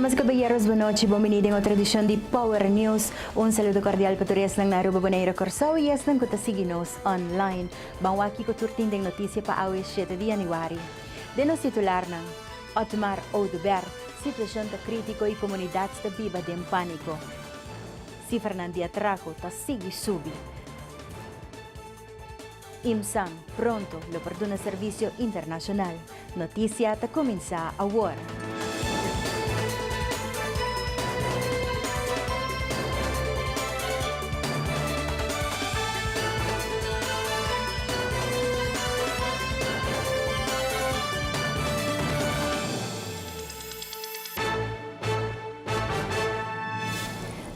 Damas y caballeros, bon nochi, bon bini den otro edicion di Power News. Un saludo cordial pa tur esnan na Aruba, Bonaire, Corsou y esnan cu ta sigui nos online. Ban wak kico tur tin den noticia pa awe shete di januari. Den nos titularnan, Otmar Oduber, Situacion ta critico y comunidad ta biba den panico. Cifranan di atraco ta sigui subi. IMSAN pronto lo por duna servicio internacional. Noticia ta cuminsa awor.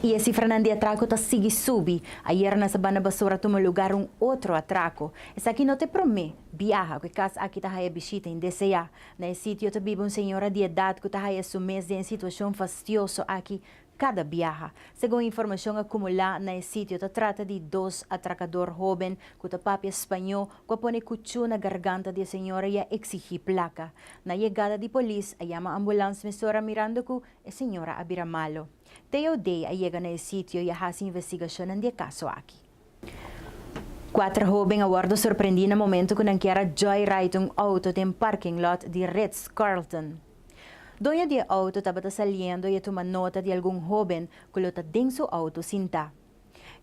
Y e cifranan di atraco ta sigui subi. Ayer na Sabana Basora tuma lugar un otro atraco. Esaki no ta e prome biaha cu e cas aki ta haya bishita indesea. Na e sitio ta biba un señora di edad cu ta haya su mes den e situacion fastioso aki Kada biaha. Segun informashon akumulá na e sitio ta trata di dos atrakador hóben ku ta papia spañó ku a pone kuchú na garganta di e señora i a eksigí plaka. Na yegada di polis a yama ambulans mesora mirando ku e señora a bira malo. TOD a yega na e sitio i a hasi investigashonnan di e kaso aki. Kuater hóben a wòrdu sorprendí na momento ku nan kier a joyride un outo den parking lot di Ritz Carlton. Doño di e outo tabata saliendo i a tuma nota di algun hóben ku lo ta den su outo sintá.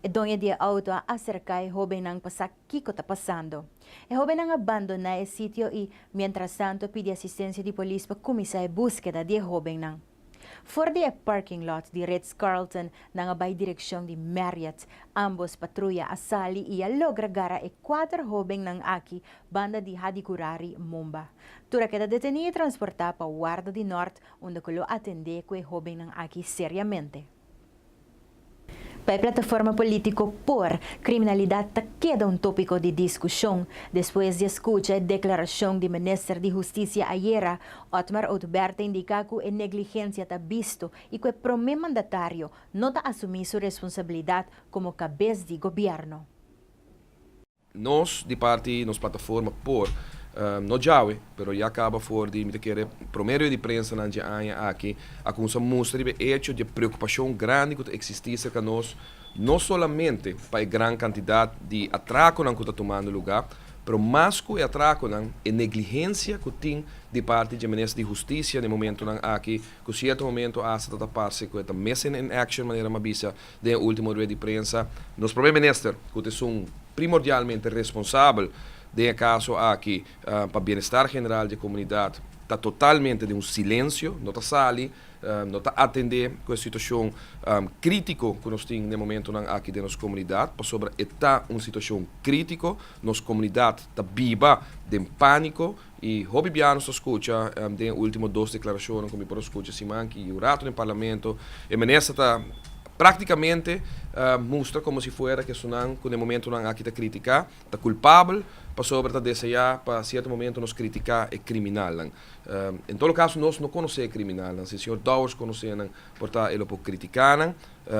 E doño di e outo a aserká e hóbennan pa sa kiko ta pasando. E hóbennan a bandoná e sitio i, mientrastantu a pidi asistensia di polis pa kuminsá e búskeda di e hóbennan. For di e parking lot di Ritz Carlton nan a bai direkshon di Marriott. Ámbos patruya a sali i a logra gara e kuater hóbennan aki banda di Hadicurari, Mumba. Tur a keda detení i transportá pa Warda di Nort unda ku lo atendé ku e hóbennan aki seriamente. Pa e plataforma polítiko por, kriminalidat ta keda un tópiko di diskushon. Despues di a skucha e deklarashon di minister di Hustisia ayera, Otmar Oduber ta indiká ku e negligensia ta bisto i ku e promé mandatario no ta asumí su responsabilidat komo kabes di gobièrnu. Nos di parti nos plataforma por, no djawe, pero ya caba for di, mi ta kere, prome rueda di prensanan dje aña aki, a cuminsa mustra riba e hecho dje preocupacion grandi cu ta existi cerca nos, no solamente pa e gran cantidad di atraconan cu ta tumando lugar, pero mas cu e atraconan, e negligencia cu tin di parti dje Minister di Husticia den momentonan aki, cu cierto momento hasta ta ta parce cu e ta missing in action, manera mi a bisa Den e ultimo rueda di prensa, nos Prome Minister, cu ta esun primordialmente responsabel den e caso aki pa bienestar general di e comunidad, ta totalmente den un silencio, no ta sali, no ta atende cu e situacion critico cu nos tin den e momentonan aki den nos comunidad, pasobra e ta un situacion critico, nos comunidad ta biba den panico y hopi bia nos ta scucha den e ultimo dos declaracionnan cu mi por a scucha siman aki y un rato den Parlamento, e minister ta practicamente mustra como si fuera cu esunnan cu den momentonan aki ta critica ta culpabel pasobra ta desea pa cierto momento nos critica e criminalnan. En todo caso nos no conoce e criminalnan, si señor Dowers conoce nan por ta e lo por critica nan.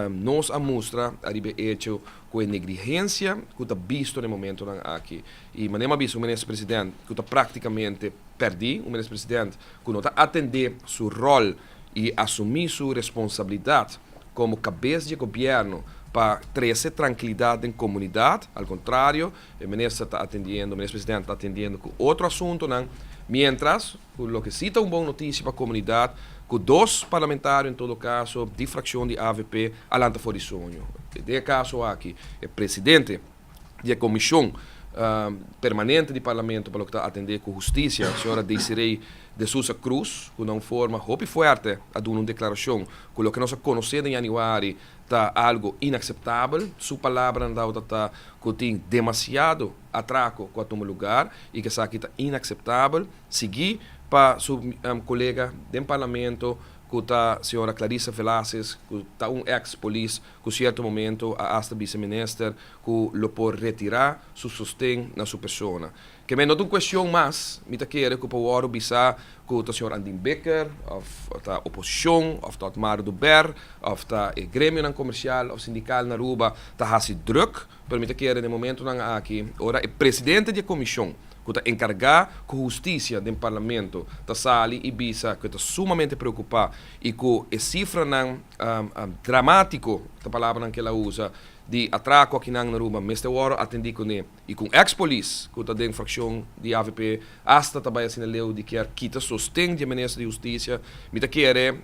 Nos a mustra ariba e hecho cu e negligencia cu ta bisto den momentonan aki y manera mi a bisa un minister president cu ta practicamente perdi, un minister president cu no ta atende su rol y asumi su responsabilidad como cabes di e gobierno pa trece trankilidad den comunidad, al contrario e minister ta atendiendo, minister president ta atendiendo cu otro asuntonan, mientras cu loke si ta un bon noticia pa comunidad cu dos parlamentario en todo caso di fraccion di avp a lanta for di soño. Den e caso aki e presidente di e comision permanente di Parlamento pa loke ta atende cu husticia, señora Desiree de Sousa Cruz, cu na un forma hopi fuerte a duna un declaracion cu loke nos a conoce den januari ta algo inaceptabel. Su palabranan tabata ta cu tin demasiado atraco cu a tuma lugar y cu esaki ta inaceptabel. Sigui pa su colega den Parlamento cu ta señora Clarissa Velasquez cu ta un ex polis cu cierto momento a hasta bisa minister cu lo por retira su sosten na su persona. Ke men no ta un cuestion mas, mi ta kere cu pa worde bisa cu ta señor Andin Bikker of ta oposicion of ta Otmar Oduber of ta e gremionan comercial of sindical na Aruba ta haci druk, pero mi ta kere den momentonan aki ora e presidente di e comision. ku ta enkargá ku hustisia den Parlamento ta sali i bisa ku e ta sumamente preokupá i ku e sifranan dramátiko, ta palabranan ku el a usa, di atrako akinan na Aruba mester wòrdu atendí kuné. I ku un eks polis ku ta den frakshon di avp asta ta bai asina leu di kier kita sosten di e minister di hustisia. Mi ta kere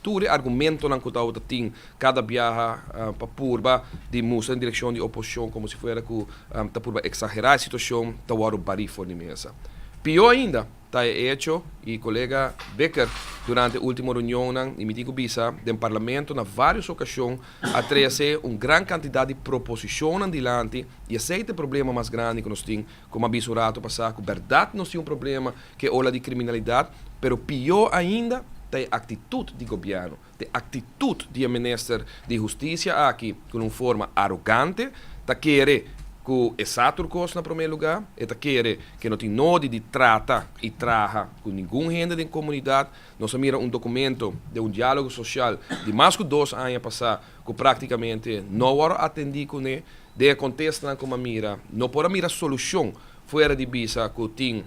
tur e argumentonan ku tabata tin kada biaha pa purba di mustra den direkshon di oposishon komo si fuera ku ta purba eksagerá e situashon ta wòrdu barí for di mesa. Pió ainda ta e echo i kolega Bikker durante último reunionnan i mi tin ku bisa den parlamento na vários okashon a trese un gran kantidat di proposishonnan dilanti i esei ta e problema mas grandi ku nos tin komo a bisa un rato pasá ku bèrdat nos tin un problema ku e ola di kriminalidat pero pió ainda ta e aktitut di gobièrnu. E aktitut di e minister di hustisia aki ku na un forma arogante ta kere ku e sa tur kos na promé lugá, e ta kere ku e no tin nodi di trata i traha ku ningun hende den komunidat. Nos a mira un dokumento den un diálogo sosial di mas ku dos aña pasá ku práktikamente no wòrdu atendí kuné. Den e kontestanan ku mi a mira no por a mira solushon fuera di bisa ku tin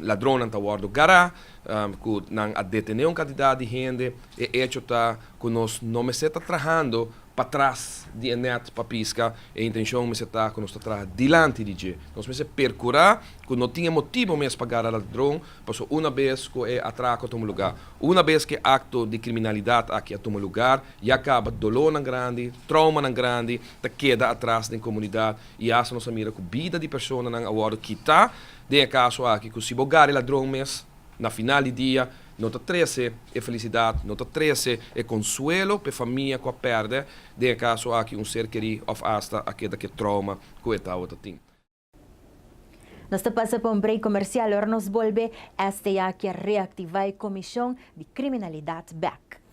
Ladronnan ta wòrdu gará, ku nan a detené un kantidat di hende. E echo ta ku nos no mester ta trahando patras di e nèt pa piska. E intenshon mester ta ku nos ta traha dilanti di dje. Nos mester perkurá ku no tin e motibu mes pa gara ladron, pasobra una bes ku e atrako a tuma lugá, una bes ku e akto di kriminalidat aki a tuma lugar, ya kaba dolónan grandi, troumanan grandi ta keda atras den komunidat i asta nos a mira ku bida di personanan a wòrdu kitá. Den e kaso aki ku si bo gari ladron mes, na final di dia no ta trese e felisidat, no ta trese e konsuelo p'e famia ku a pèrdè, den e kaso aki un ser kerí òf asta a keda ku e trouma ku e tabata tin. Nos ta pasa pa un break komersial, ora nos bolbe, STA kier reaktivá e komishon di kriminalidat bèk.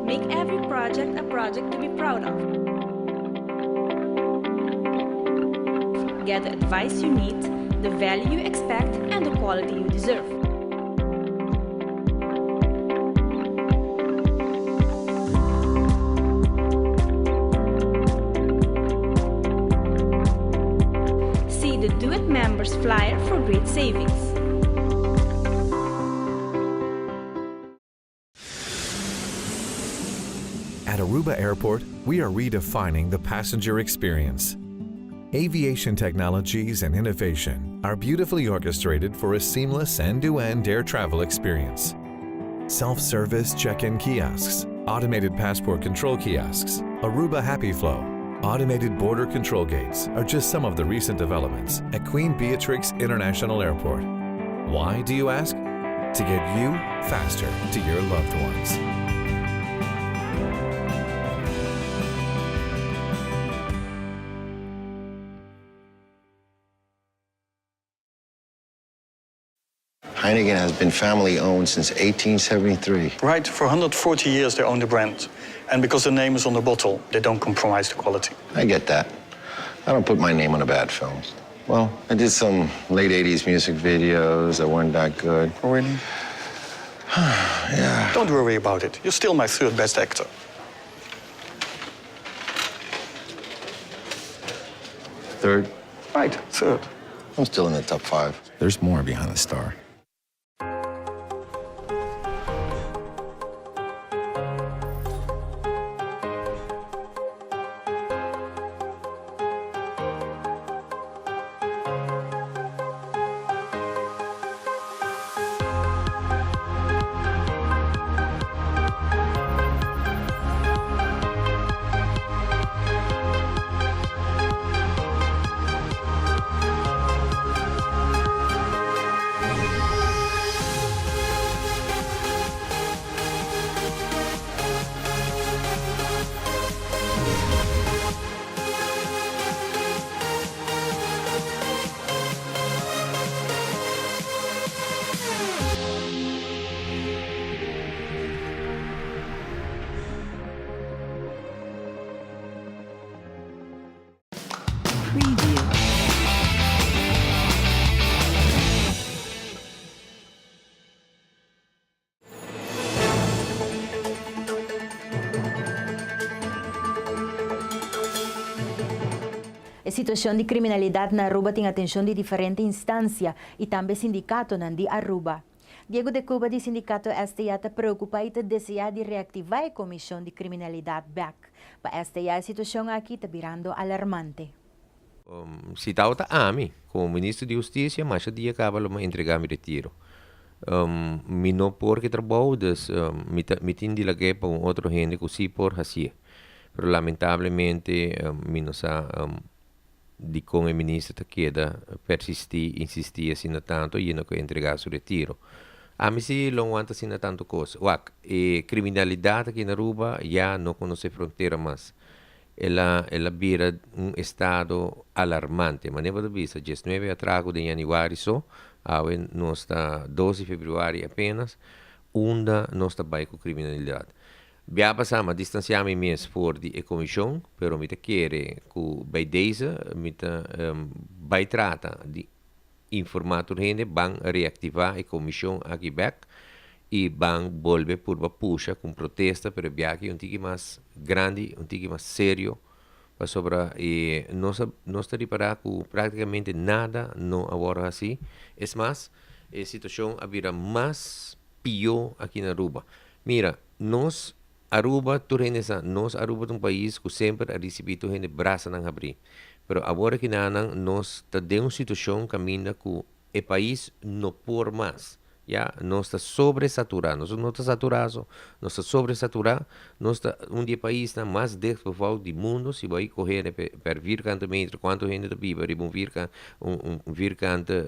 Make every project a project to be proud of. Get the advice you need, the value you expect and the quality you deserve. See the Do It Members flyer for great savings. At Aruba Airport, we are redefining the passenger experience. Aviation technologies and innovation are beautifully orchestrated for a seamless end-to-end air travel experience. Self-service check-in kiosks, automated passport control kiosks, Aruba Happy Flow, automated border control gates are just some of the recent developments at Queen Beatrix International Airport. Why, do you ask? To get you faster to your loved ones. Heineken has been family owned since 1873. Right, for 140 years they own the brand. And because the name is on the bottle, they don't compromise the quality. I get that. I don't put my name on a bad film. Well, I did some late 80s music videos that weren't that good. Oh, really? Yeah. Don't worry about it. You're still my third best actor. Third? Right, third. I'm still in the top five. There's more behind the star. situacion di criminalidad na Aruba tin atencion di diferente instancia y tambe sindicatonan di Aruba. Diego de Cuba di sindicato STA ta preocupa y ta desea di reactiva e comision di criminalidad bek. Pa STA e situacion aki ta birando alarmante. Si tabata ami, como minister di Husticia, masha dia caba lo mi a entrega mi retiro. Mi no por ki trabou, dus mi ta mi tin di lag'é pa un otro hende cu si por hacié. Pero lamentablemente mi no sa dicon e minister ta keda persisti, insisti asina tanto y e no ke entrega su retiro. Ami si lo wanta asina tanto cos. Wak, e criminalidad aki na Aruba ya no conoce frontera mas. El a el a bira un estado alarmante. Manera bo ta bisa, diesnuebe atraco den januari so, awe nos ta dos di februari apenas, unda nos ta bai cu criminalidad. Bia pasa mi a distancia mi mes for di e comision, pero mi ta kere cu bij deze mi ta bai trata di informa tur hende ban reactiva e comision aki bek y ban bolbe purba pusha cu un protesta, pero e biaha aki un tiki mas grandi, un tiki mas serio, pasobra e nos a nos ta ripara cu practicamente nada no a worde haci. Es mas, e situacion a bira mas pio aki na Aruba. Mira, nos Aruba, tur hende sa, nos Aruba ta un pais cu semper a ricibi tur hende brasanan habri. Pero awor aki nanan nos ta den un situacion caminda cu e pais no por mas. Ya, nos ta sobresatura, nos no ta satura so, nos ta sobresatura, nos ta un di e paisnan mas dichtbevolkt di mundo, si bo a coge per vierkante meter cuanto hende ta biba riba un vierkante, un vierkante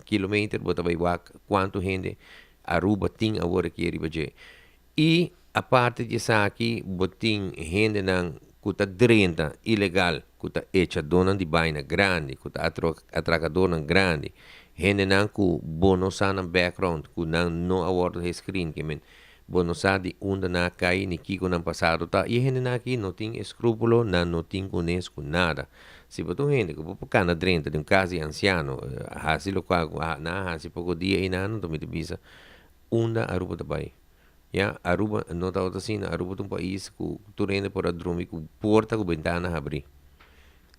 kilometer, bo ta bay wak cuanto hende Aruba tin awor aki riba dje. I aparte di esaki bo tin hendenan ku ta drenta ilegal, ku ta echadónan di baina grandi, ku ta atrakadónan grandi, hendenan ku bo no sa nan background, ku nan no a wòrdu gescreen, ke men bo no sa di unda nan a kai ni kiko nan pasado ta. I e hendenan aki no tin eskrúpulo, nan no tin kunes ku nada. Si bo ta un hende ku bo por kana drenta di un kas di ansiano, hasi lokual ku nan a hasi poko dia einan, anto mi ta bisa Unda Aruba ta bai? Ya, Aruba no tabata asina. Aruba ta un pais ku tur hende por a drumi ku porta ku bentana habrí.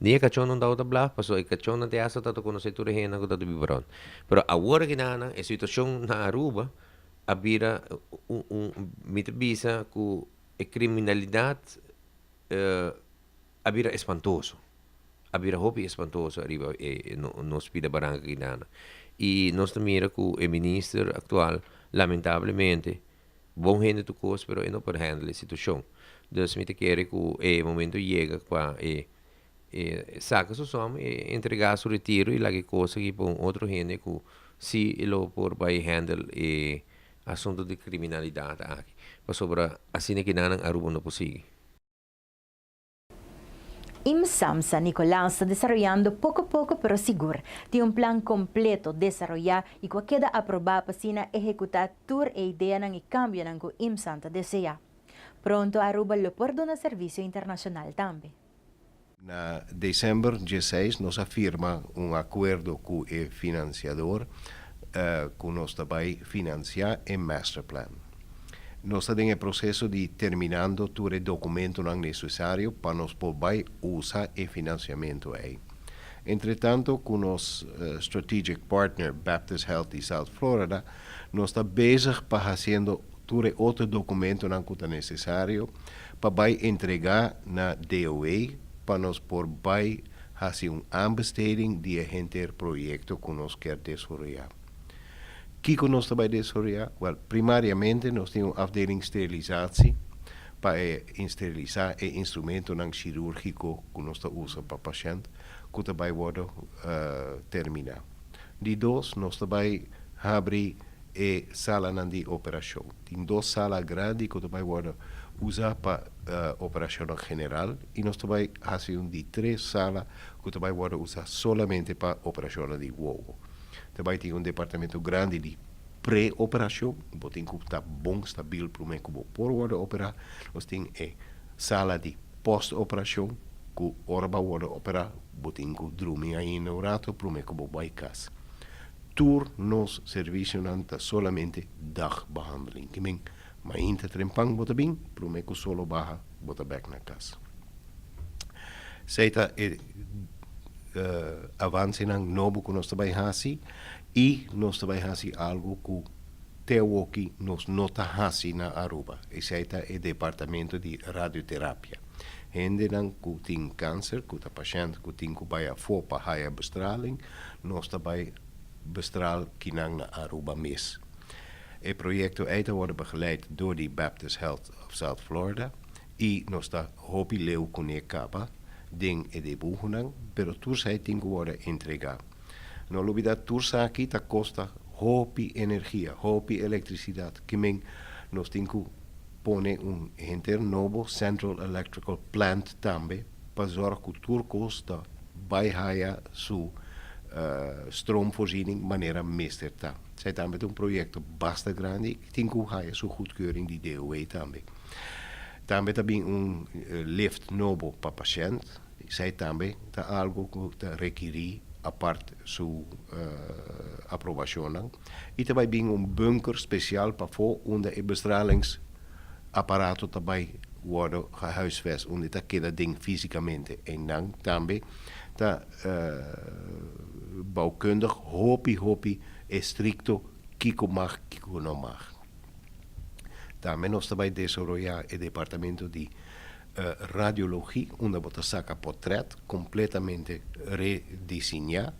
Ni e kachónan tabata blaf, pasobra e kachónan te hasta tabata konosé tur e hendenan ku tabata biba rònt. Pero awor aki nan e situashon na Aruba a bira un un mi ta bisa ku e kriminalidat a bira espantoso. A bira hopi espantoso ariba e nos pida baranka aki nan. I nos ta mira ku e minister aktual lamentablemente bon hende tur kos pero e no por handle e situashon. Dus mi ta kere ku e momento yega pa e e saka su som e entrega su retiro i laga e kos aki pa un otro hende ku si lo por bai handle e asunto di kriminalidat aki. Pasobra asina kinan Aruba no por sigui. IMSAM San Nicolas ta desaroyando poco poco pero sigur. Tin un plan completo desaroya y cu a keda aproba pa asina ehecuta tur e ideanan y cambionan cu IMSAM ta desea. Pronto Aruba lo por duna servicio internacional tambe. Na december diesseis nos a firma un acuerdo cu e financiador cu nos ta bay financia e masterplan. Nos ta den e proceso di terminando tur e documentonan necesario pa nos por bay usa e financiamento ey. Entretanto cu nos strategic partner Baptist Health di South Florida nos ta bezig pa haciendo tur e otro documentonan cu ta necesario pa bay entrega na DOE pa nos por bay haci un aanbesteding di e henter proyecto cu nos kier desaroya. Kico nos ta bay desaroya? Wel, primariamente nos tin un afdeling sterilisatie pa e insteriliza e instrumentonan chirurgico cu nos ta usa pa pashent cu ta bay wordo termina. Di dos, nos ta bay habri e salanan di operacion. Tin dos sala grandi cu ta bay wordo usa pa operacionnan general y nos ta bay haci un di tres sala cu ta bay wordo usa solamente pa operacionnan di wowo. Ta bay tin un departamento grandi di pre-operacion, bo tin cu ta bon stabil prome cu bo por wordo opera. Nos tin e sala di post-operacion cu ora bo a wordo opera bo tin cu drumi ainda un rato prome cu bo bay cas. Tur nos servicionan ta solamente dagbehandeling. Ki men, mainta trempan bo ta bin, prome cu solo baha bo ta bek na cas. Esey ta e. avansenan nobo ku nos ta bai hasi i nos ta bai hasi algu ku te awoki nos no ta hasi na Aruba. Esei ta e departamento di radioterapia. Hendenan ku tin kanser, ku ta pashènt ku tin ku bai afó pa haya bestraling, nos ta bai bestral kinan na Aruba mes. E proyekto ei ta wòrdu begeleid dor di Baptist Health of South Florida i nos ta hopi leu kuné kaba den e dibuhonan, pero tur esei tin ku wòrdu entregá. No lubidá tur esaki ta kosta hopi energia, hopi elektrisidat, ke men nos tin ku pone un henter nobo Central Electrical Plant tambe pa zòrg ku tur kos ta bai haya su stroomvoorziening manera mester ta. Esei tambe ta un proyekto basta grandi i tin ku haya su goedkeuring di DOW tambe. Tambe ta bin un lift nobo pa pashènt. Esei tambe ta algu ku ta rekirí apart su aprobashonnan. I ta bai bin un bunker spesial pafó unda e bestralingsapparato ta bai wòrdu gehuisvest, unda e ta keda den físikamente. Einan tambe ta bouwkundig hopi hopi estrikto kiko mag kiko no mag. Tambe nos ta bai desaroyá e departamento di radiologie unda bo ta saka potrèt kompletamente rediseñá.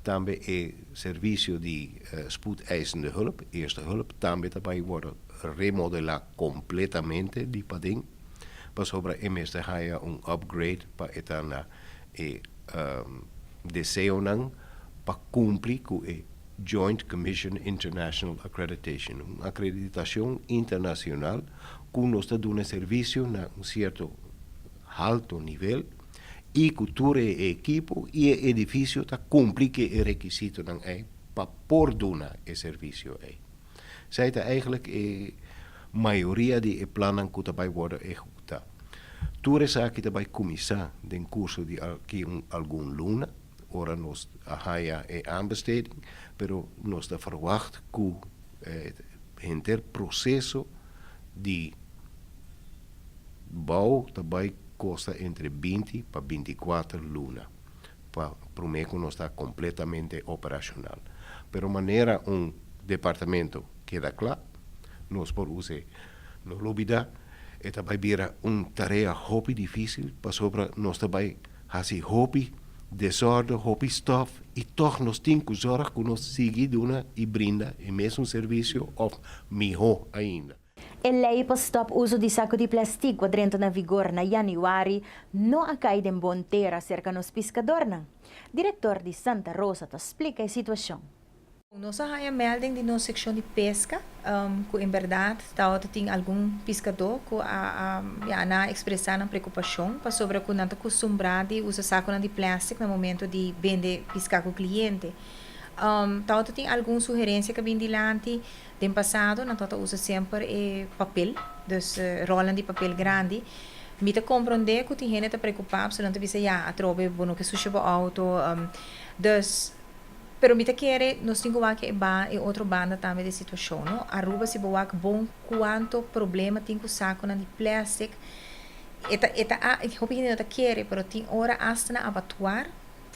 Tambe e servisio di spoedeisende hulp, eerste hulp, tambe ta bai wòrdu remodelá kompletamente di paden pasobra e mester haya un upgrade pa e ta na e deseonan pa kumpli ku e Joint Commission International Accreditation, un akreditashon internashonal ku nos ta duna servisio na un sierto halto nivel i ku tur e ekipo i e edifisio ta kumpli ku e rekisitonan ei pa por duna e servisio ei. Esei ta eigenlijk e mayoria di e plannan ku ta bai wòrdu ehekutá. Tur esaki ta bai kuminsá den kurso di aki un algun luna, ora nos a haña e aanbesteding, pero nos ta ferwagt ku henter proseso di bou ta bai kosta entre 20 pa 24 luna pa promé ku nos ta kompletamente operashonal. Pero manera un departamento keda kla, nos por us'é. No lubidá, e ta bai bira un tarea hopi difísil pasobra nos ta bai hasi hopi desòrdu, hopi stòf i tòg nos tin ku zòrg ku nos sigui duna i brinda e mesun servisio òf mihó ainda. E lei pa stòp uso di saku di plèstik ku a drenta na vigor na yanüari no a kai den bon tera serka nos piskadornan. Direktor di Santa Rosa ta splika e situashon. Nos a haña melding di nos sekshon di peska ku en bèrdat tabata tin algun piskadó ku a ya nan a ekspresá nan preokupashon pasobra ku nan ta kustumbrá di usa sakunan di plèstik na momento di bende piská ku kliente. Tabata tin algun sugerensia ku a bin dilanti den pasado nan tabata usa semper e papel, dus ròlnan di papel grandi. Mi ta komprondé ku tin hende ta preokupá pasobra nan ta bisa ya atrobe bo no ke susha bo outo. Dus. Pero mi ta kere nos tin ku wak e ba e otro banda tambe di e situashon, no? Aruba si bo wak bon kuanto problema tin ku sakunan di plastic, e ta e ta a hopi hende no ta kere pero tin ora asta na abatuar,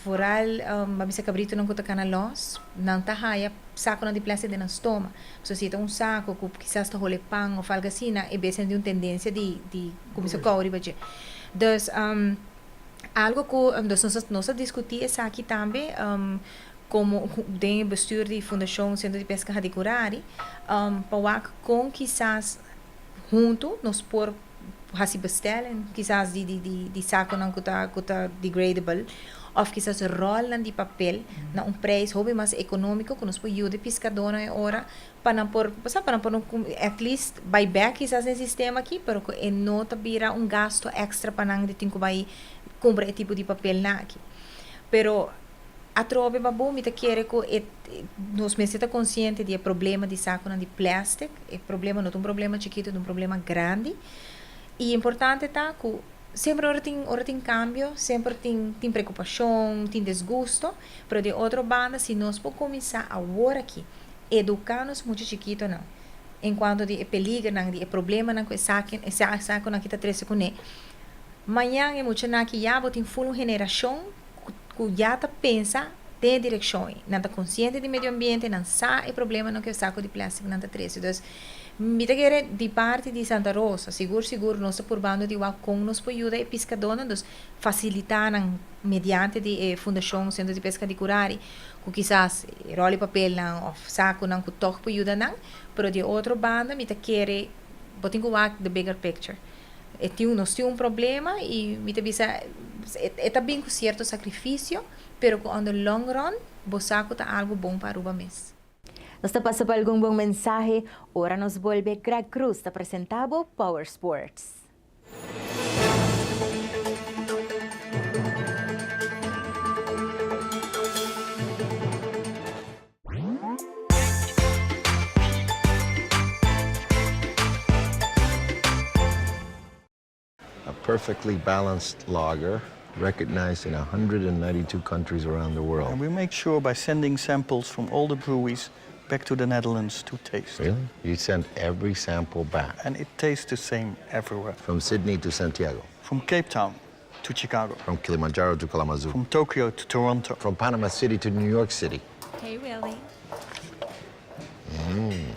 vooral bo a bisa kabritonan ku ta kana lòs, nan ta haya sakunan di plastic den nan stoma. So si e ta un saku ku kisas ta hole pan òf algu asina e bes nan tin un tendensia di di kuminsá kou riba dje. Dus. Algo ku nos nos a diskutí esaki tambe komo den e bestuur di Fundashon Sentro di Peska Hadicurari pa wak kon kisas huntu nos por hasi bestèling kisas di di di sakonan ku ta ku ta degradable òf kisas ròlnan di papel na un preis hopi mas ekonómiko ku nos por yuda e piskadónan e ora pa nan por sa pa nan por at least bai bek kisas den sistema aki pero ku e no ta bira un gasto extra pa nan di tin ku bai kumpra e tipo di papelnan aki pero atrobe babu mi ta kere ku e nos mester ta konsiente di e problema di sakunan di plastic e problema no ta un problema chikito ta un problema grandi i importante ta ku semper ora tin ora tin kambio semper tin tin preokupashon tin desgusto pero di otro banda si nos por kuminsá awor aki Eduká nos mucha chikitonan en kuanto di e peligernan, di e problemanan ku esaki e sakunan aki ta trese kuné. Mañan e muchanan aki ya bo tin ful un generashon. ku ya ta pensa den e direkshon ei. Nan ta konsiente di medio ambiente, nan sa e problemanan ku e saku di plèstik nan ta trese. Dus, mi ta kere di parti di Santa Rosa, sigur sigur nos ta purbando di wak kon nos por yuda e piskadónan, dus fasilitá nan mediante di e Fundashon Sentro di Peska di Curari, ku kisas e ròl di papelnan òf sakunan ku tòg por yuda nan. Pero di e otro banda mi ta kere bo tin ku wak the bigger picture. E tin nos tin un problema y mi ta bisa e ta bin cu cierto sacrificio pero cu on the long run bo sa cu ta algo bon pa Aruba mes. Nos ta pasa pa algun bon mensahe ora nos bolbe Greg Cruz ta presenta bo Power Sports. A perfectly balanced lager recognized in 192 countries around the world. And we make sure by sending samples from all the breweries back to the Netherlands to taste. Really? You send every sample back? And it tastes the same everywhere. From Sydney to Santiago? From Cape Town to Chicago. From Kilimanjaro to Kalamazoo. From Tokyo to Toronto. From Panama City to New York City. Hey, Willie. Mm.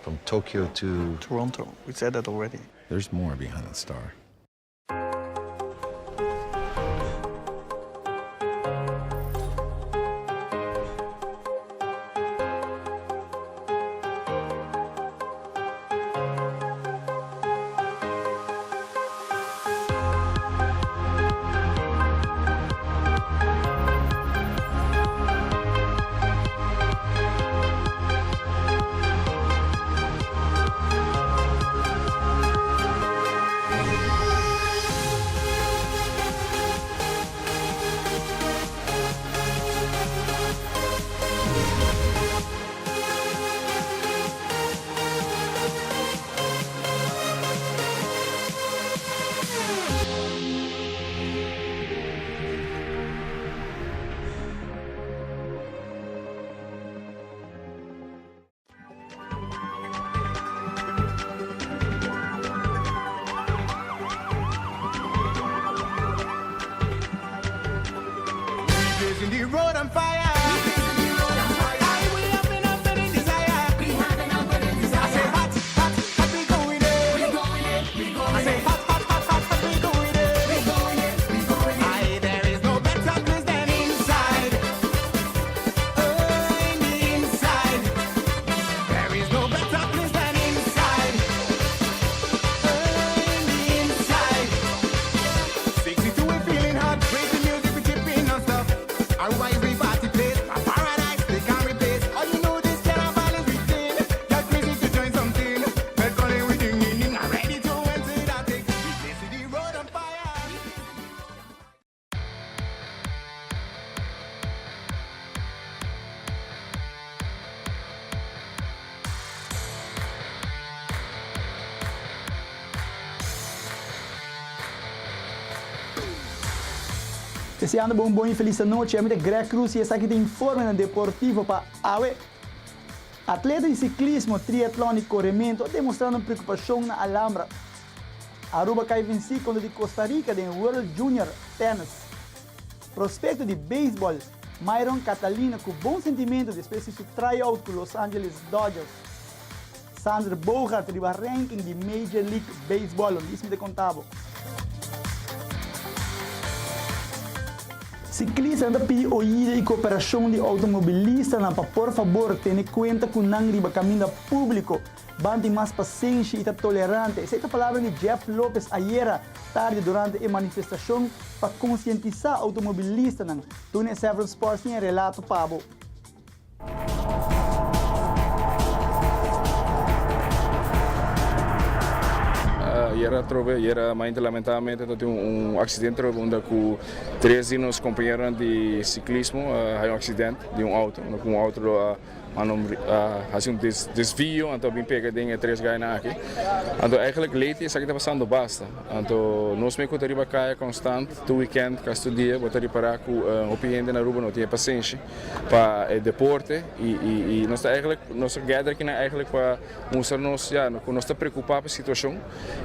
From Tokyo to... Toronto. We said that already. There's more behind the star. Deseando bo un bon y feliz anochi, ami ta Greg Cruz y esaki ta informenan deportivo pa awe. Atleta di ciclismo, triatlon y coremento a demostra nan preocupacion na Alhambra. Aruba cay venci contra di Costa Rica den World Junior Tennis. Prospecto di baseball, Myron Catalina cu bon sentimento despues di su tryout cu Los Angeles Dodgers. Xander Bogaerts riba ranking di Major League Baseball, un dis mi ta conta bo. Ciclistanan ta pidi oido y cooperacion di automobilistanan pa por fabor tene cuenta cu nan riba caminda publico. Ban tin mas pasenshi y ta tolerante. Esey ta palabra di Jeff Lopez ayera tardi durante e manifestacion pa concientisa automobilistanan. Tune e Several Sports tin e relato pa bo. Ayera atrobe, ayera mainta lamentablemente ta tin un accidente atrobe unda cu tres di nos compañeronan di ciclismo a haya un accidente di un auto, unda cu un auto lo a. Mano a hasi un desvio anto a bin pega den e tres gainan aki. Anto eigenlijk lately esaki ta pasando basta. Anto nos me ku ta riba kaya konstant tur weekend kasi tur dia bo ta ripara ku hopi hende na Aruba no tin e pasenshi pa e deporte i nos ta eigenlijk nos a gather akinan eigenlijk pa mustra nos ya ku nos ta preokupa pa e situashon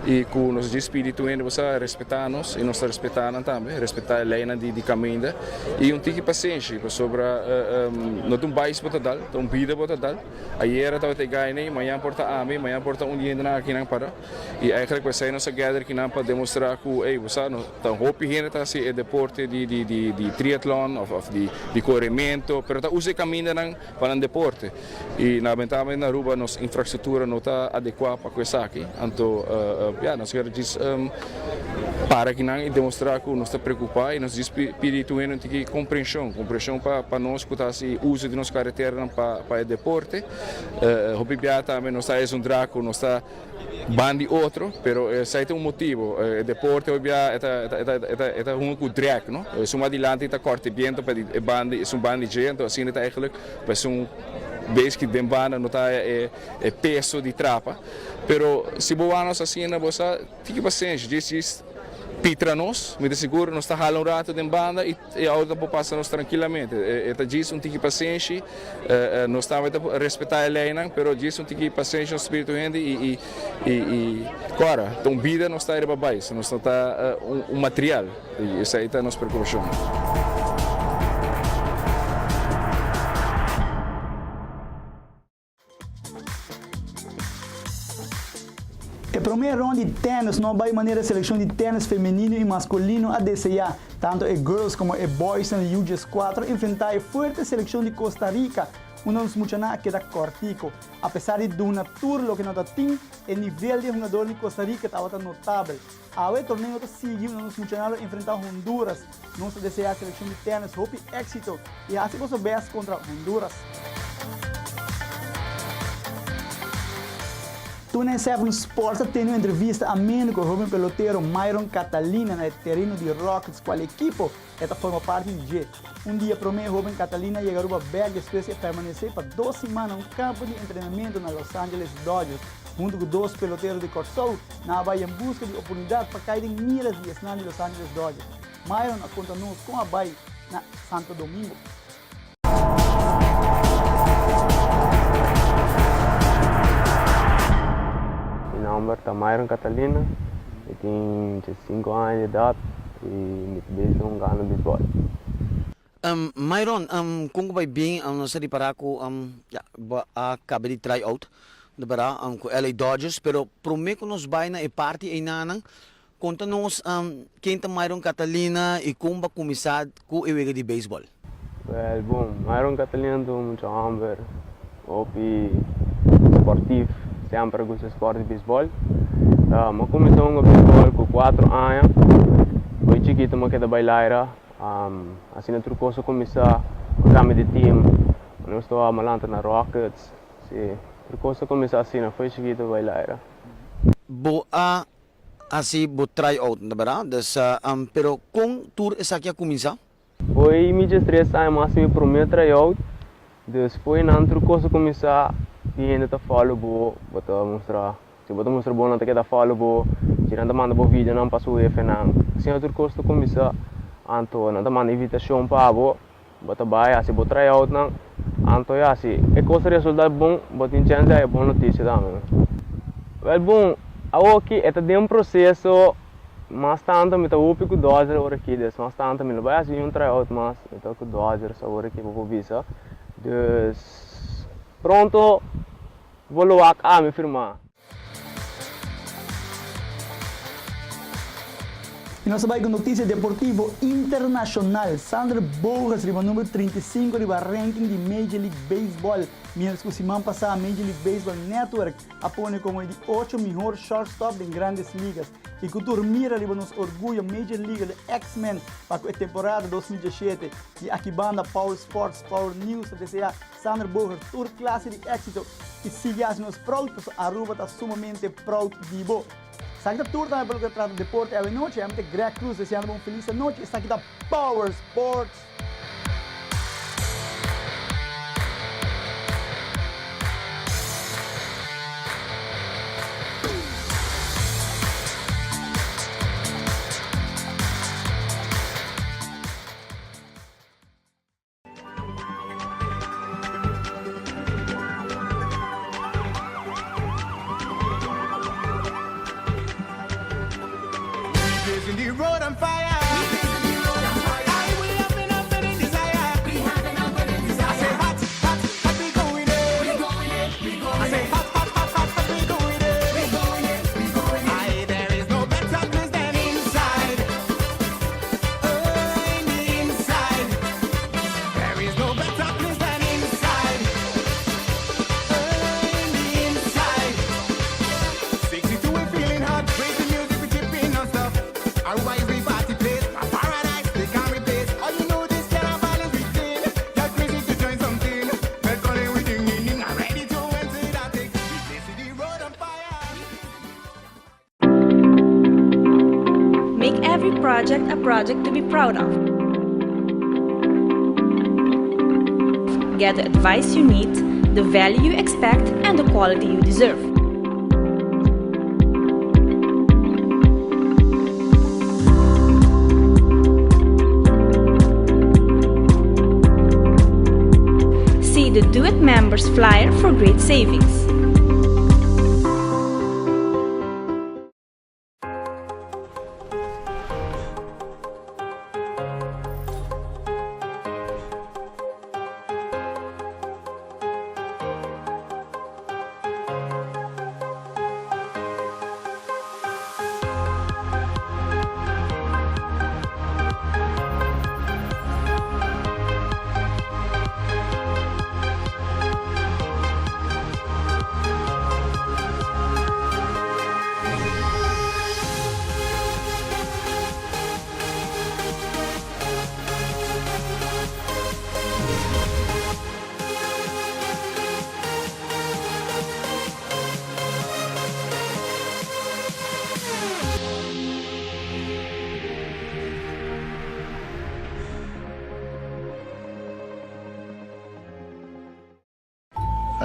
i ku nos a djis pidi tur hende bo sa respetá nos i nos ta respetá nan tambe, respetá e leinan di kaminda i un tiki pasenshi pasobra no ta un bais bo ta dal, ta un bida bo ta dal. Ayera tabata e gainey, mañan por ta ami, mañan por ta un di hendenan akinan para i eigenlijk pa esei nos a gather akinan pa demostrá ku ey bo sa no ta hopi hende ta hasi e deporte di di triatlon òf di korementu pero ta usa e kamindanan pa nan deporte y lamentablemente na Aruba nos infrastructura no ta adecua pa cu esaki anto ya nos kier djis para akinan y demostra cu nos ta preocupa y nos djis pidi tur hende un tiki comprension, comprension pa nos cu ta haci uso di nos careteranan pa e deporte hopi bia tambe nos ta esondra cu nos ta Ban di otro, pero esei ta un motibo. E deporte hoy bia e ta e ta hunga cu drag, no? Esun adilanti ta corta e biento pa e ban di esun ban di dje, anto asina ta eigenlijk pa esun bes ki den banda no ta haya e e peso di trapa. Pero si bo wak nos asina bo sa tiki pasenshi, djis djis pitra nos, mi ta sigur nos ta hala un rato den banda y E auto por pasa nos trankilamente. E ta djis un tiki pasenshi. Nos tambe ta respetá e leinan, pero djis un tiki pasenshi nos ta pidi tur hende i i kòrda, ta un bida nos ta riba bai, nos no ta un material. I esei ta nos preokupashon. E promé rond di tènis no a bai manera selekshon di tènis femenino i maskulino a deseá. Tantu e girls komo e boysnan di U 14 a enfrentá e fuerte selekshon di Costa Rica, unda nos muchanan a keda kòrtiko. Apesar di duna tur loke nan ta tin, e nivel di e hungadornan di Costa Rica tabata notabel. Awe e torneo ta sigui unda nos muchanan lo enfrentá Honduras. Nos ta deseá selekshon di tènis hopi éksito i hasi boso bèst kontra Honduras. Tune Seven Sports ta tene un entrevista ameno ku e hoben pelotero Myron Catalina na e tereno di Rockets kual ekipo e ta forma parti di dje. Un dia promé e hoben Catalina yega Aruba bèk despues di e permanesé pa dos siman na un kampo di entrenamentu na Los Angeles Dodgers. Huntu ku dos pelotero di Kòrsou, nan a bai en buska di oportunidat pa kai den miras di esnan di Los Angeles Dodgers. Myron a konta nos kon a bai na Santo Domingo. Mi nòmber ta Myron Catalina, mi tin diesinko aña di edat i mi ta bezig hungando beisbòl. Myron, kon ku bai bin nos a ripará ku ya bo a kaba di try out de bèrdat ku LA Dodgers pero promé ku nos bai na e parti einanan konta nos ken ta Myron Catalina i kon bo a kuminsá ku e wega di beisbòl? Wèl bon, Myron Catalina ta un mucha hòmber hopi sportif, semper a gusta spòrt di beisbòl. Mi a kuminsá hunga beisbòl ku kuatro aña, fo'i chikito mi a keda bai laira. Asina tur kos a kuminsá, a kambia di team, nos ta wou lanta na Rockets, si, tur kos a kuminsá asina, fo'i chikito bai laira. Bo a hasi bo try out, no ta berdad? Dus, pero kon tur esaki a kuminsá? Fo'i mi diestres aña mi a hasi mi promé try out, dus fo'i nan tur kos a kuminsá, tin hende ta follow bo, bo ta mustra Si bo ta mustra bo nan ta keda follow bo, si nan ta manda bo videonan pa su hefenan. Asina tur kos ta kuminsá. Anto nan ta manda invitashon pa bo, bo ta bai hasi bo tryoutnan. Anto ya, si e kos ta resultá bon, bo tin chèns di haña bon notisia tambe. Wèl bon, awoki e ta den proseso, mas tantu mi ta hopi ku Dodgers awor aki, dus mas tantu mi no bai hasi niun tryout mas, mi ta ku Dodgers awor aki bo por bisa. Dus pronto. Bo lo wak ami firmá. I nos ta bai ku notisia deportivo internashonal. Xander Bogaerts riba number 35 riba ranking di Major League Baseball, miéntras ku siman pasá Major League Baseball Network a pone komo e di ocho mihor shortstop den Grandes Ligas. I ku tur mira riba nos orguyo Major Leaguer de X-Men pa ku e temporada 2017. Di aki banda Power Sports, Power News ta deseá Xander Bogaerts tur clase di exito y sigui haci nos proud pasobra Aruba ta sumamente proud di bo. Esaki ta tur tambe pa loke ta trata deporte awe nochi. Ami ta Greg Cruz deseando bo un feliz anochi. Esaki ta Power Sports! Make every project a project to be proud of. Get the advice you need, the value you expect, and the quality you deserve. See the Do It Members flyer for great savings.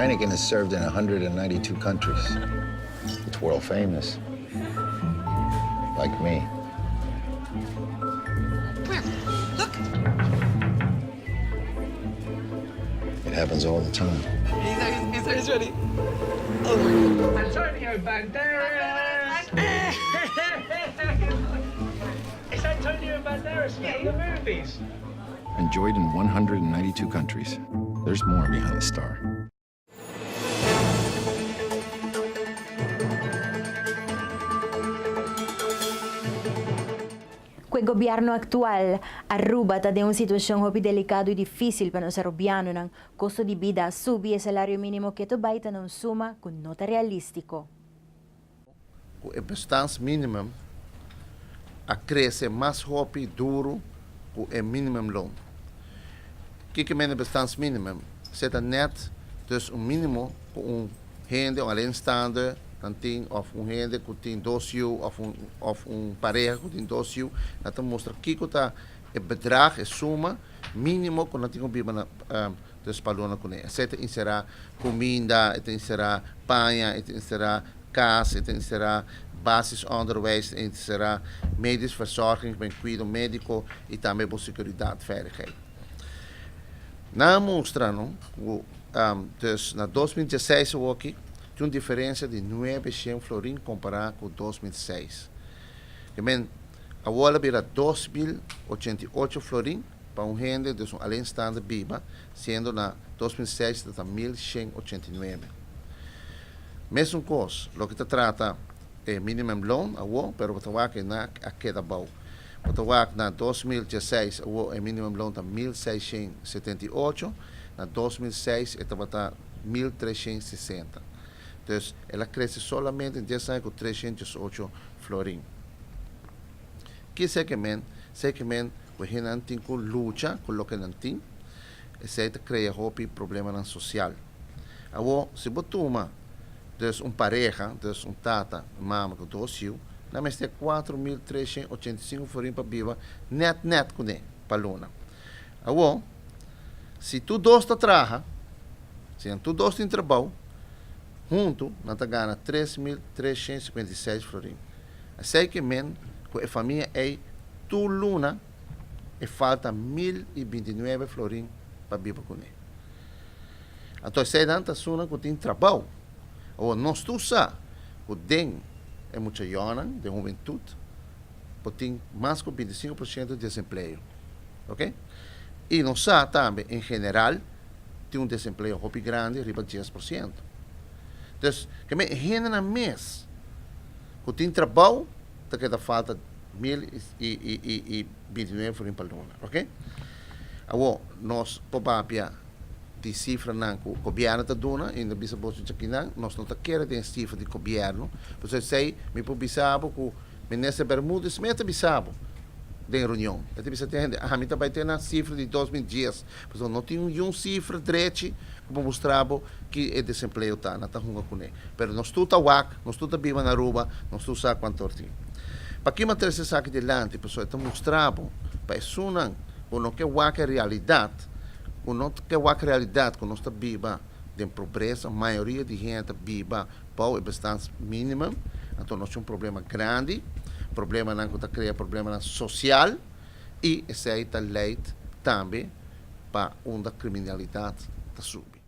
Heineken is served in 192 countries. It's world famous. Like me. Come here. Look. It happens all the time. He's, he's, he's ready. Oh my God. Antonio Banderas! It's Antonio Banderas from the movies. Enjoyed in 192 countries. There's more behind the star. Cu e gobierno actual, Aruba ta den un situacion hopi delicado y dificil pa nos Arubianonan. Costo di bida a subi, e salario minimo keto bay ta na un suma cu no ta realistico. Ku e bestaansminimum a krese mas hopi duru ku e minimumloon. Kiko mende bestaansminimum? Esei ta nèt dus un mínimo ku un hende, un alleenstaande nan tin òf un hende ku tin dos yu òf un òf un pareha ku tin dos yu, nan ta mustra kiko ta e bedrag, e suma mínimo ku nan tin ku biba na dus pa luna kuné. Esei ta inserá kuminda, e ta inserá paña, e ta inserá kas, e ta inserá basisonderwijs, e ta inserá medisch verzorging, men kuido médiko i tambe bo seguridat, veiligheid. Nan a mustra no ku dus na 2016 awoki tin un diferensia di 900 florin kompará ku 2006. Ke men awor a bira 2088 florin pa un hende, dus un alleenstaande biba, siendo na 2006 ta ta 1189. Mesun kos loke ta trata e minimumloon awo, pero bo ta wak e na a keda bou. Bo ta wak na 2016 awo e minimumloon ta 1678, na 2006 e tabata 1360. Dus el a krese solamente den dies aña ku 318 florin. Ki esei ke men? Esei ke men ku e hendenan tin ku lucha ku loke nan tin. Esei ta krea hopi problemanan sosial. Awor, si bo tuma dus un pareha, dus un tata, un mama ku dos yu, nan mester 4385 florin pa biba nèt nèt kuné pa luna. Awor, si tur dos ta traha, si nan tur dos tin trabou, huntu nan ta gana 3356 florin. Esei ke men ku e famia ei tur luna e falta 1029 florin pa biba kuné. Anto eseinan ta esunnan ku tin trabou. Awor nos tur sa ku den e mucha yònnan, den hubentut, bo tin mas ku 25% di desempleo. Ok? I nos sa tambe en general tin un desempleo hopi grandi riba 10%. Dus, ke men e hendenan mes ku tin trabou ta keda falta 1029 florin pa luna. Ok? Awor, nos por papia di sifranan ku gobièrnu ta duna i no bisa boso djakinan, nos no ta kere den sifra di gobièrnu, pasobra esei mi por bisa bo ku Minister Bermudez mes ta bisa bo den reunion, e ta bisa tin hende, ami ta bai te na sifra di 2010, pasobra no tin niun sifra drechi ku por mustra bo ki e desempleo ta, nan ta hunga kuné. Pero nos tur ta wak, nos tur ta biba na Aruba, nos tur sa kuantu or tin. Paki mi a trese esaki dilanti? Pasobra e ta mustra bo pa esunnan ku no ke wak e realidat, ku no ke wak realidat ku nos ta biba den pobresa, mayoria di hende ta biba bou e bestaansminimum, anto nos tin un problema grandi, problemanan ku ta krea problemanan sosial i esei ta leid tambe pa unda kriminalidat ta subi.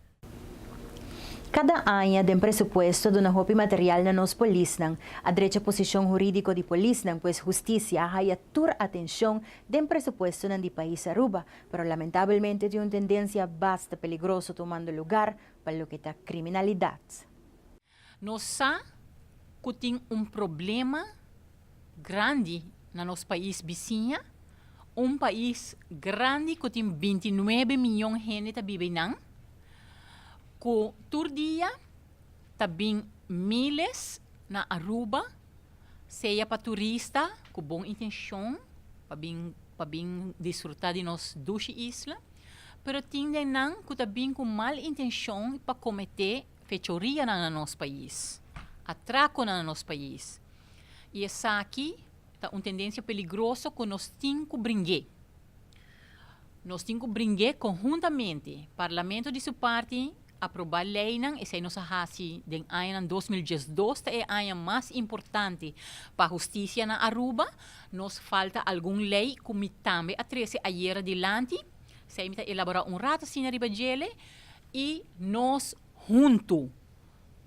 Kada aña den presupuesto duna hopi material na nos polisnan. A drecha posishon hurídiko di polisnan, pues hustisia a haya tur atenshon den presupuestonan di pais Aruba, pero lamentabelmente tin un tendensia basta peligroso tumando lugar pa loke ta kriminalidat. Nos sa ku tin un problema grandi na nos pais bisiña, un pais grandi ku tin 29 miyon hende ta biba einan, ku tur dia ta bin miles na Aruba, sea pa turista ku bon intenshon pa bin pa bin disfruta di nos dushi isla, pero tin den nan ku ta bin ku mal intenshon pa kometé fechorianan na nos pais, atraconan na nos pais. Y esaki ta un tendencia peligroso cu nos tin cu bringu'é. Nos tin cu bringu'é conhuntamente. Parlamento di su parti aproba leynan, esey nos a haci den añanan 2012, ta e aña mas importante pa husticia na Aruba. Nos falta algun ley cu mi tambe a trece ayera dilanti, esey mi ta elabora un rato asina riba djele. I nos huntu,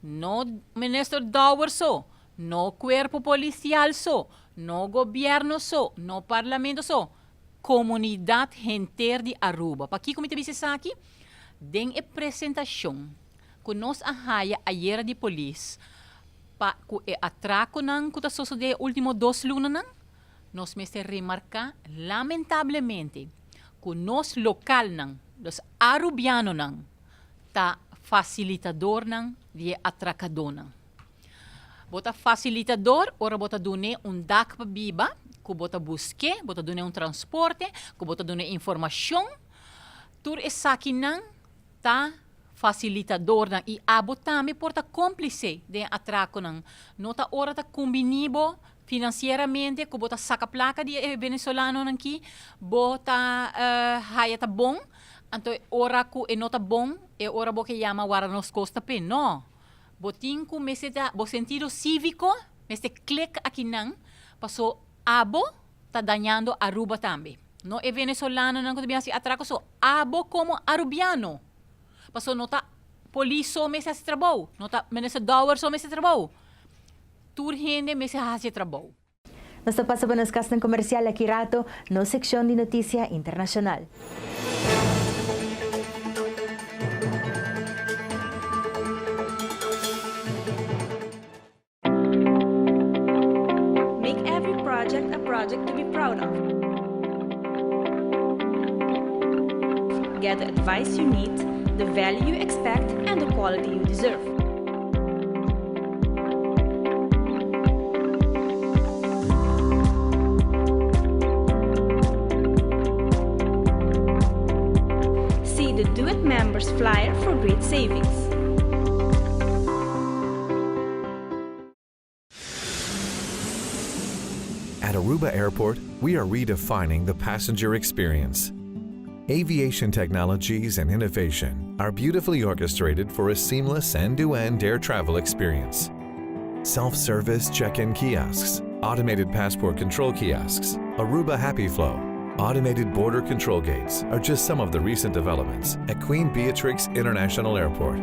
no Minister Dowers so, no Cuerpo Policial so, no Gobierno so, no Parlamento so, comunidad henter di Aruba. Pakico mi ta bisa esaki? Den e presentacion cu nos a haya ayera di polis pa cu e atraconan cu ta sosode e ultimo dos lunanan, nos mester remarca lamentablemente cu nos localnan, los Arubianonan, ta facilitadornan di e atracadornan. Bo ta facilitador ora bo ta dun'e un dak pa biba, cu bo ta busqu'e, bo ta dun'e un transporte, cu bo ta dun'e informacion. Tur esakinan ta facilitadornan y abo tambe por ta complice den e atraconan. No ta ora ta cumbini bo Financieramente cu bo ta saca placa di e venezolanonan ki bo ta haya ta bon, anto e ora cu e no ta bon e ora bo ke yama wara nos cos ta pe. No! Bo tin cu mester ta bo sentido civico mester click akinan paso abo ta dañando Aruba tambe. No e venezolanonan cu ta bin haci atraco so, abo como Arubiano. Paso no ta polis so mester haci trabou, no ta minister Dowers so mester trabou. Tur hende mester haci e trabou. Nos ta pasa pa nos casnan comercial aki rato, nos seccion di noticia internacional. Make every project a project to be proud of. Get the advice you need, the value you expect and the quality you deserve. See the Do It Members flyer for great savings. At Aruba Airport, we are redefining the passenger experience. Aviation technologies and innovation are beautifully orchestrated for a seamless end-to-end air travel experience. Self-service check-in kiosks, automated passport control kiosks, Aruba Happy Flow, automated border control gates are just some of the recent developments at Queen Beatrix International Airport.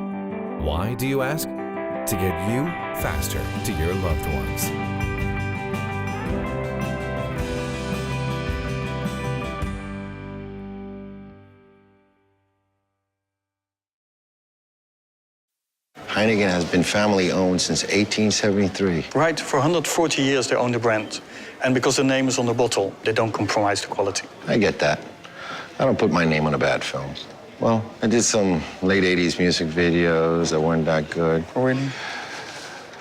Why, do you ask? To get you faster to your loved ones. Heineken has been family owned since 1873. Right, for 140 years they own the brand. And because the name is on the bottle, they don't compromise the quality. I get that. I don't put my name on a bad film. Well, I did some late 80s music videos that weren't that good. Oh, really?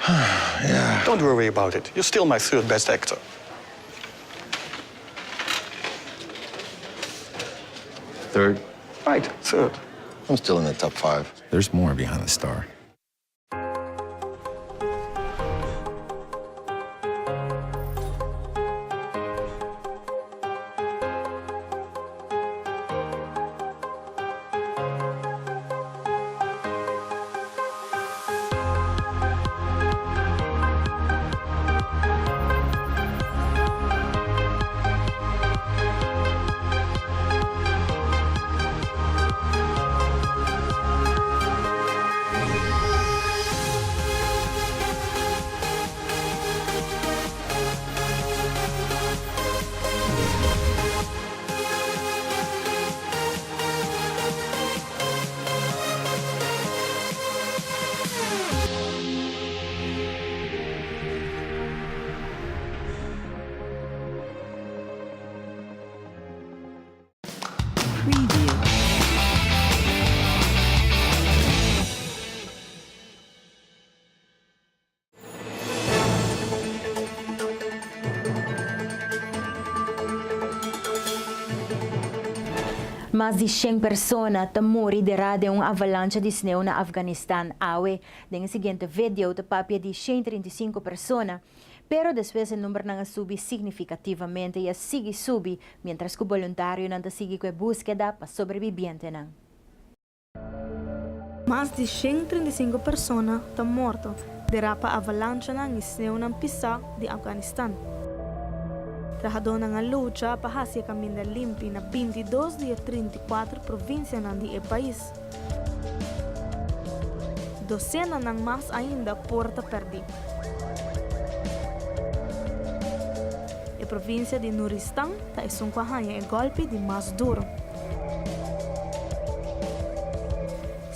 yeah. Don't worry about it. You're still my third best actor. Third? Right, third. I'm still in the top five. There's more behind the star. Mas di shen persona ta muri derá den un avalancha di sneu na Afganistan awe. Den e siguiente video ta papia di 135 persona, pero despues e numbernan a subi significativamente y a sigui subi mientras cu boluntarionan ta sigui cu e buskeda pa sobrebibientenan. Mas di 135 persona ta morto derá pa avalanchanan i sneunan pisá di Afganistan. Trahadónan a lucha pa hasi e kaminda limpi na 22 di e 34 provinsianan di e pais. Dosenanan mas ainda por ta pèrdí. E provinsia di Nuristan ta esun ku a haña e gòlpi di mas duru.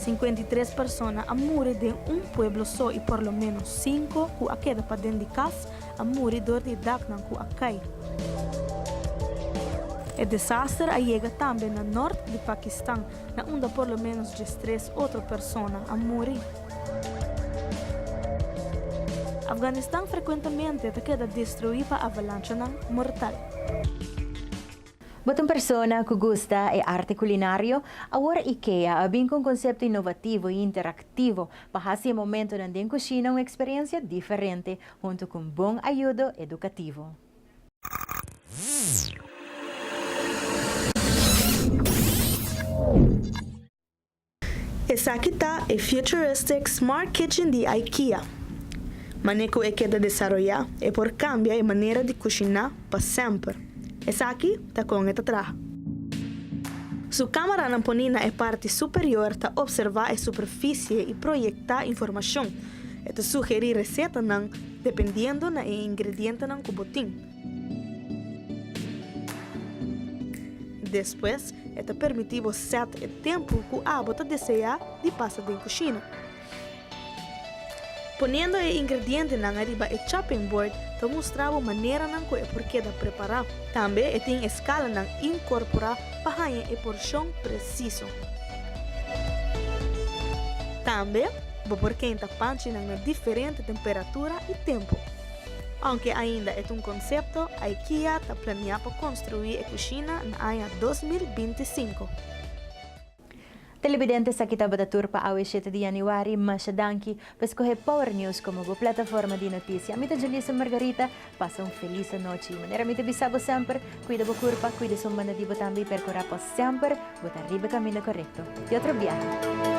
53 persona a muri den un pueblo so i por lo ménos sinku ku a keda paden di kas a muri dor di e daknan ku a kai. E desaster a yega tambe na nort di Pakistan, na unda por lo ménos diestres otro persona a muri. Afganistan frekuentemente ta keda destruí pa avalanchanan mortal. Bo ta un persona cu gusta e arte culinario? Awor IKEA a bin cu un concepto innovativo y interactivo pa haci e momentonan den cushina un experiencia diferente hunto cu un bon ayudo educativo. Esaki ta e futuristic smart kitchen di IKEA. Mane ku e keda desaroyá, e por kambia e manera di kushiná pa semper. Esaki ta kon e ta traha. Su kámaranan poní na e parti superior ta opservá e superfisie i proyektá informashon. E ta sugerí resetanan dependiendo na e ingredientenan ku bo tin. Despues, e ta permití bo sèt e tempu ku abo ta deseá di pasa den kushina. Poniendo e ingredientenan ariba e chopping board ta mustra bo maneranan ku e por keda prepará. Tambe e tin eskalanan inkorporá pa haña e porshon presiso. Tambe bo por kenta panchinan na diferente temperatura i tempu. Aunke ainda e ta un konsepto, IKEA ta planea pa konstruí e kushina na aña 2025. Televidente esaki tabata tur pa awe shete di yanüari. Masha danki pa eskohe Power News komo bo plataforma di notisia. Mi ta Julissa Margarita, pasa un felis anochi. Manera mi ta bisa bo semper, kuida bo kurpa, kuida esun banda di bo tambe i perkurá pa semper bo ta riba e kaminda korekto. Di otro biaha.